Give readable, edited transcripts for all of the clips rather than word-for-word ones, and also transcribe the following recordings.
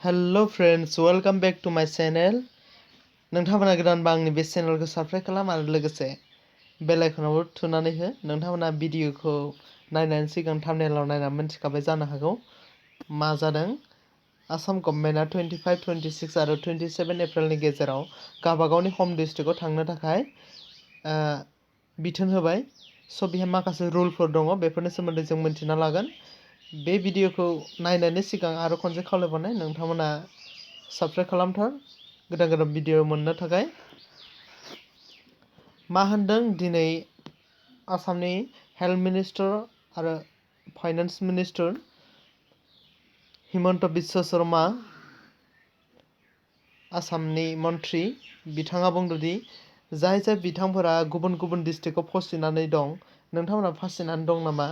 Hello friends, welcome back to my channel. नोंथांमोना गोदानबा आंनि बे चेनेलखौ साबस्क्राइब खालाम आरो लोगोसे बेल आइकनावबो थुनानै हो। नोंथांमोना भिडिअखौ नायनायनि सिगां थाम्बनेलाव नायना मिन्थिखाबाय जानो हागौ मा जादों। आसाम गभर्नमेन्टआ 25, 26 आरो 27 एप्रिलनि गेजेराव गावबागावनि हम डिस्ट्रिक्टआव थांनो थाखाय बिथोन होबाय। स' बेहाय माखासे रुलफोर दङ, बेफोरनि सोमोन्दै जों मिन्थिना लागोन। बे भिडिअखौ नायनायनि सिगां आरो खनसे खावलायबावनाय नोंथांमोना साबस्क्राइब खालामथार गोदान गोदान भिडिअ मोननो थाखाय। मा होनदों दिनै आसामनि हेल्थ मिनिस्टार आरो फाइनान्स मिनिस्टार हिमन्त बिश्व शर्मा आसामनि मन्थ्रि बिथाङा बुंदोंदि जाय बिथांफोरा गुबुन गुबुन डिस्ट्रिक्टआव फसिनानै दं, नोंथांमोना फासिनानै दं नामा?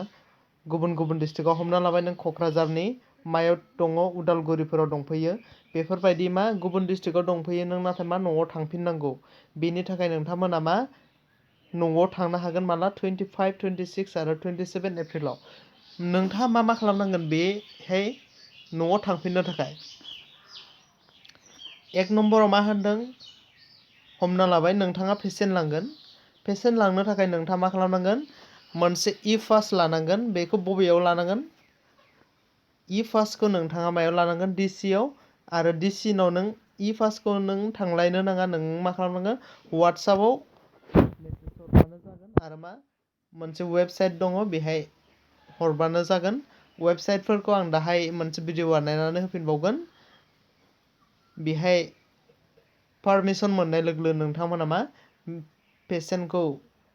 गुबुन गुबुन डिस्ट्रिक्टआव हमना लाबाय नों क'क्राझारनि मायाव दङ, उदालगुरिफोराव दंफैयो, बेफोरबायदि मा गुबुन डिस्ट्रिक्टआव दंफैयो नों, नाथाय मा न'आव थांफिननांगौ। बेनि थाखाय नोंथांमोना मा न'आव थांनो हागोन माला 25, 26 आरो 27 एप्रिलाव। नोंथाङा मा खालामनांगोन बेहाय न'आव थांफिननो थाखाय? एक नम्बराव मा होनदों, हमना लाबाय नोंथाङा पेसेन्ट लांगोन। पेसेन्ट लांनो थाखाय नोंथाङा मा खालामनांगोन, मोनसे इ-पास लानांगोन। बेखौ बबेयाव लानांगोन? इ-पासखौ नोंथाङा मायाव लानांगोन? डिसिआव। आरो डिसिनाव नों इ-पासखौ नों थांलायनो नाङा, नों मा खालामनांगोन, वाट्सएपआव मेसेज हरबानो जागोन। आरो मा मोनसे वेबसाइट दङ, बेहाय हरबानो जागोन। वेबसाइटफोरखौ आं दाहाय मोनसे भिडिअ बानायनानै होफिनबावगोन। बेहाय पारमिसन मोननाय लोगो लोगो नोंथांमोना मा पेसेन्टखौ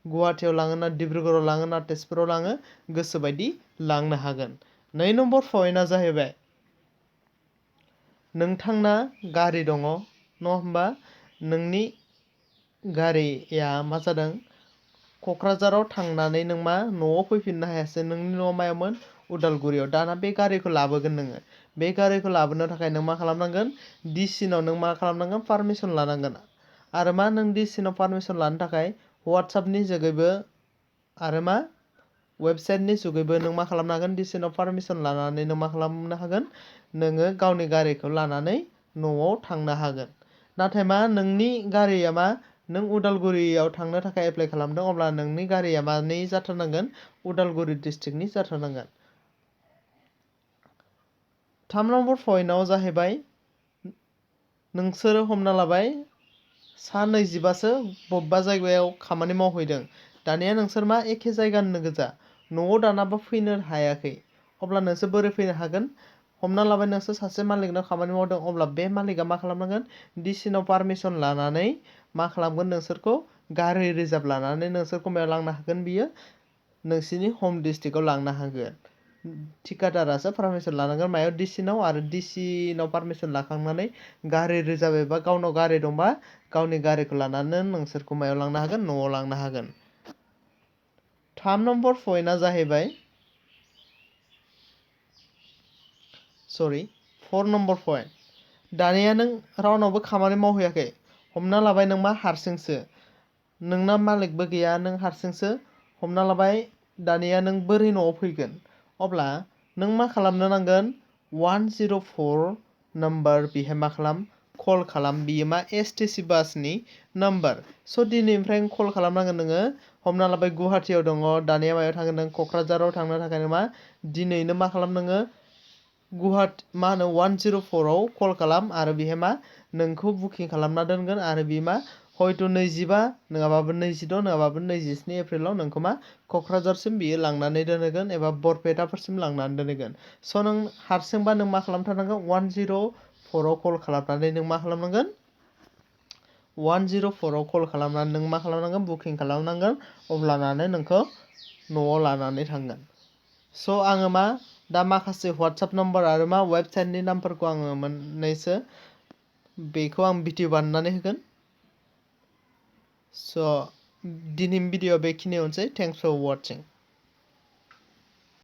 गुवाहाटियाव लाङो ना, डिब्रुगड़आव लाङो ना, तेजपुराव लाङो, गोसोबायदि लांनो हागोन। 2 नम्बर पइन्टआ जाहैबाय नोंथांना गारि दङ, नङा होमबा? नोंनि गारिया मा जादों, क'क्राझाराव थांनानै नों मा न'आव फैफिननो हायासै। नोंनि न'आ मायावमोन? उदालगुरियाव। दाना बे गारिखौ लाबोगोन नोङो। बे गारिखौ लाबोनो थाखाय नों मा खालामनांगोन, डिसिनाव नों मा खालामनांगोन, पारमिसन लानांगोन। आरो मा नों डिसिनाव पारमिसन लानो थाखाय वाट्सएपनि जुगैबो आरो मा वेबसाइटनि जुगैबो नों मा खालामनो हागोन, डिसिनाव पारमिसन लानानै नों मा खालामनो हागोन, नोङो गावनि गारिखौ लानानै न'आव थांनो हागोन। नाथाय मा नोंनि गारिया मा नों उदालगुरियाव थांनो थाखाय एप्लाइ खालामदों, अब्ला नोंनि गारिया मानि जाथारनांगोन, उदालगुरि डिस्ट्रिक्टनि जाथारनांगोन। 3 नम्बर पइन्टआव जाहैबाय नोंसोरो हमना लाबाय सा 25सो बबेबा जायगायाव खामानि मावहैदों। दानिया नोंसोर मा एखे जायगानिनो गोजा, न'आव दानाबा फैनो हायाखै। अब्ला नोंसोर बोरै फैनो हागोन? हमना लाबाय नोंसोर सासे मालिकनाव खामानि मावदों, अब्ला बे मालिकआ मा खालामनांगोन, डिसिनाव पारमिसन लानानै मा खालामगोन, नोंसोरखौ गारि रिजार्भ लानानै नोंसोरखौ मायाव लांनो हागोन, बियो नोंसिनि हम डिस्ट्रिक्टआव लांनो हागोन। थिकादारासो पारमिसन लानांगोन मायाव, डिसिनाव। आरो डिसिनाव पारमिसन लाखांनानै गारि रिजार्भ एबा गावनाव गारि दंबा गावनि गारिखौ लानानै नोंसोरखौ मायाव लांनो हागोन, न'आव लांनो हागोन। 3 नम्बर पइन्टआ जाहैबाय 4 नम्बर पइन्ट। दानिया नों रावनावबो खामानि मावहैयाखै। हमना लाबाय नों मा हारसिंसो, नोंना मालिकबो गैया, नों हारसिंसो। हमना लाबाय दानिया नों बोरै न'आव फैगोन? अब्ला नों मा खालामनो नांगोन, 104 नाम्बार बेहाय मा खालाम, कल खालाम। बियो मा एसटिसि बासनि नाम्बार। स' दिनैनिफ्राय कल खालामनांगोन नोङो। हमना लाबाय गुवाहाटियाव दङ, दानिया मायाव थांगोन नों, क'क्राझाराव थांनो थाखाय मा दिनैनो मा खालाम, नोङो गुवाहाटि मा होनो 104आव कल खालाम। आरो बेहाय मा नोंखौ बुकिं खालामना दोनगोन। आरो बे मा हयथ' 25 नङाबाबो 26 नङाबाबो 27 एप्रिलाव नोंखौ मा क'क्राझारसिम बियो लांनानै दोनहैगोन एबा बरपेटाफोरसिम लांनानै दोनहैगोन। स' नों हारसिंबा नों मा खालामथारनांगोन, 104आव कल खालामनानै नों मा खालामनांगोन, 104आव कल खालामनानै नों मा खालामनांगोन, बुकिं खालामनांगोन। अब्लानानो नोंखौ न'आव लानानै थांगोन। स' आङो मा दा माखासे वाट्सएप नाम्बार आरो मा वेबसाइटनि नामफोरखौ आङो मोननैसो बेखौ आं भिडिअ बानायनानै होगोन। स' दिनैनि भिडिअ बेखिनियावनोसै। Thanks for वाचिं।